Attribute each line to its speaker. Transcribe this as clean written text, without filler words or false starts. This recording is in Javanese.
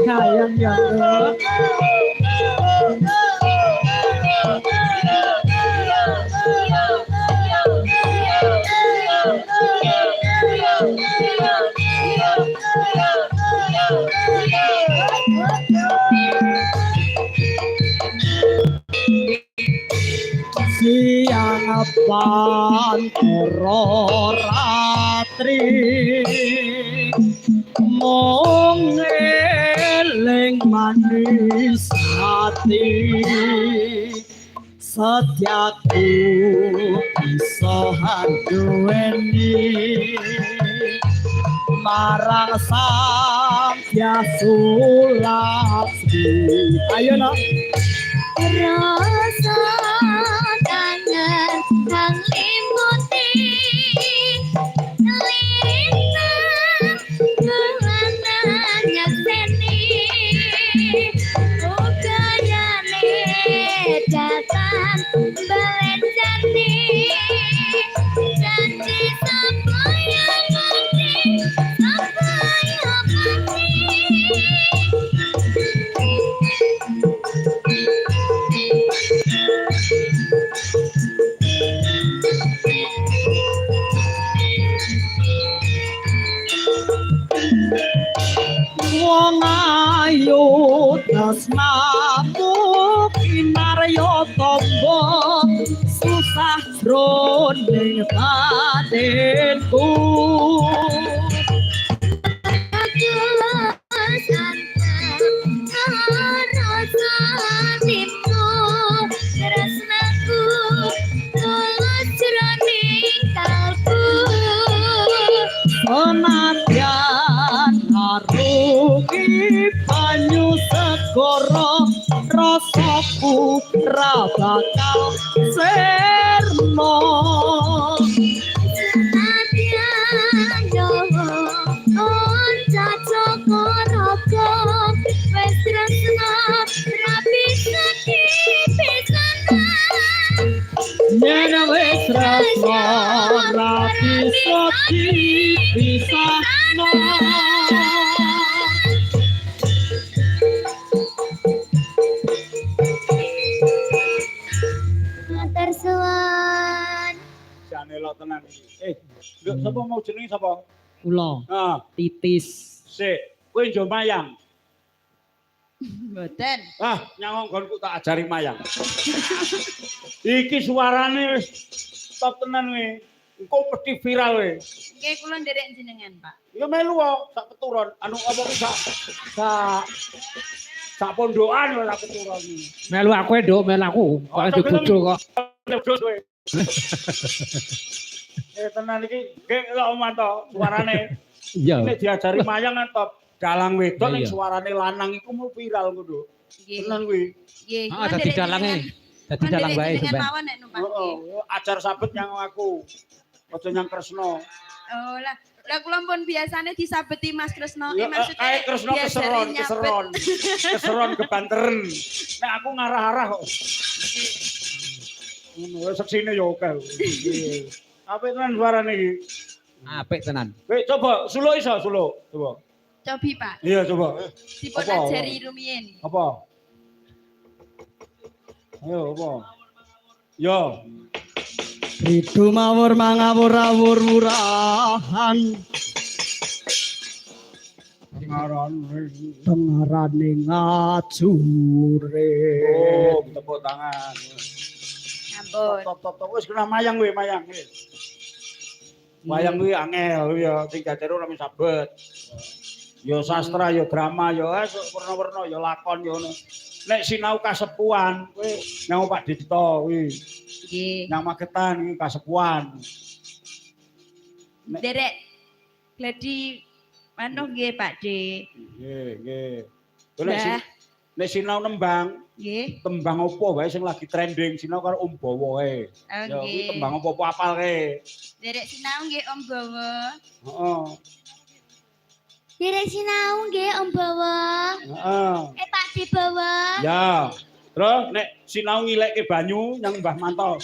Speaker 1: Gayeng ya, Nduk. Siang pantara ratri mung eling manis ati, setyaku bisa anduweni marang Sang Hyang Sulaksmi. Ayo no.
Speaker 2: Rasa kangen kang limuti lintang buana nyakseni, ugayane datang balen jati, janji supaya mati, supaya mati.
Speaker 1: Wong ayu tresnamu kinarya tamba susah jroning batinku.
Speaker 2: Aku santai rasa timku, tresnaku tulus jroning kalbu.
Speaker 1: Senadyan ngarungi banyu segara, rasaku ra bakal sirna.
Speaker 2: Senadyan nyawa onca coko raga, wis tresna ra bisa dipisahno.
Speaker 1: Yen wis tresna ra bisa dipisahno.
Speaker 2: Matur suwun.
Speaker 3: Jane elok tenan iki. Nduk, sapa mau jenenge sapa?
Speaker 1: Kula
Speaker 3: Ah,
Speaker 1: Titis.
Speaker 3: Sik, kowe njo mayang.
Speaker 4: Mboten.
Speaker 3: Ah, nyang nggonku tak ajari mayang. Iki suarane wis top tenan kowe. Engko mesti viral kowe.
Speaker 4: Nggih kula nderek jenengan, Pak.
Speaker 3: Ya melu kok sak keturun. Anu apa ki sak sak sak pondokan ora sak keturun.
Speaker 5: Melu aku e, Nduk, melu aku. Kok
Speaker 3: Oh,
Speaker 5: di bojo kok.
Speaker 3: Nyebut kowe. Tenan iki nggih lho manto suarane.
Speaker 5: Iya.
Speaker 3: Nek diajari mayang kan top. Dalang wedok ning
Speaker 5: Iya.
Speaker 3: suarane lanang iku mau viral ngono.
Speaker 4: Nggih.
Speaker 3: Tenan kuwi.
Speaker 4: Nggih,
Speaker 5: Heeh,
Speaker 4: kula
Speaker 5: dadi
Speaker 4: nderek
Speaker 5: dalange.
Speaker 4: jenengan.
Speaker 5: Dadi
Speaker 4: Kula
Speaker 5: dalang
Speaker 4: nderek
Speaker 5: wae
Speaker 4: jenengan
Speaker 5: sampean.
Speaker 4: mawon nek numpak.
Speaker 3: Heeh, ajar sabet nyang aku. Aja nyang Kresna.
Speaker 4: Oh lah, lah kula pun biasane disabeti Mas Kresno.
Speaker 3: Ya,
Speaker 4: Maksudnya
Speaker 3: kae Kresna
Speaker 4: diajari
Speaker 3: keseron,
Speaker 4: nyabet.
Speaker 3: keseron. Keseron kebanteren. Nek aku ngarah-arah kok. Ngono seksine ya akeh. Apik tenan suarane iki.
Speaker 5: Apik tenan.
Speaker 3: Weh, coba suluk iso suluk. Coba.
Speaker 4: Cobi, Pak.
Speaker 3: Iya, coba.
Speaker 4: Dipun
Speaker 3: Apa?
Speaker 4: ajari rumiyin.
Speaker 3: Apa? Ayo, apa? Yo,
Speaker 1: Ridu mawur mangawur awur wurahan
Speaker 3: ngarane.
Speaker 1: Tengarane ngajure.
Speaker 3: Oh, tepuk tangan.
Speaker 4: Ampun.
Speaker 3: Top top top wis kena mayang kuwi, mayang. Wayang kuwi angel kuwi ya sing diajari ora mung sabet. Ya sastra, ya drama, ya wis werna-werna, ya lakon ya ngono. Nek sinau kasepuhan kuwi nyang Pak Dito kuwi,
Speaker 4: Nggih.
Speaker 3: nyang Magetan kuwi kasepuhan. Nek-
Speaker 4: Nderek gladi manuh nggih, Pak D.
Speaker 3: Nggih, nggih. Kuwi Nek
Speaker 4: Mbah.
Speaker 3: nek sinau nembang,
Speaker 4: Nggih.
Speaker 3: tembang opo wae sing lagi trending sinau karo Om Bowo wae.
Speaker 4: Oh,
Speaker 3: Ya kuwi
Speaker 4: nggih.
Speaker 3: tembang opo-opo apal kae.
Speaker 4: Nderek sinau nggih Om Bowo.
Speaker 3: Heeh.
Speaker 2: Nderek sinau nggih Om Bowo.
Speaker 3: Heeh.
Speaker 2: Pak D Bowo.
Speaker 3: Ya. Terus nek sinau ngilekke banyu nyang Mbah Manto.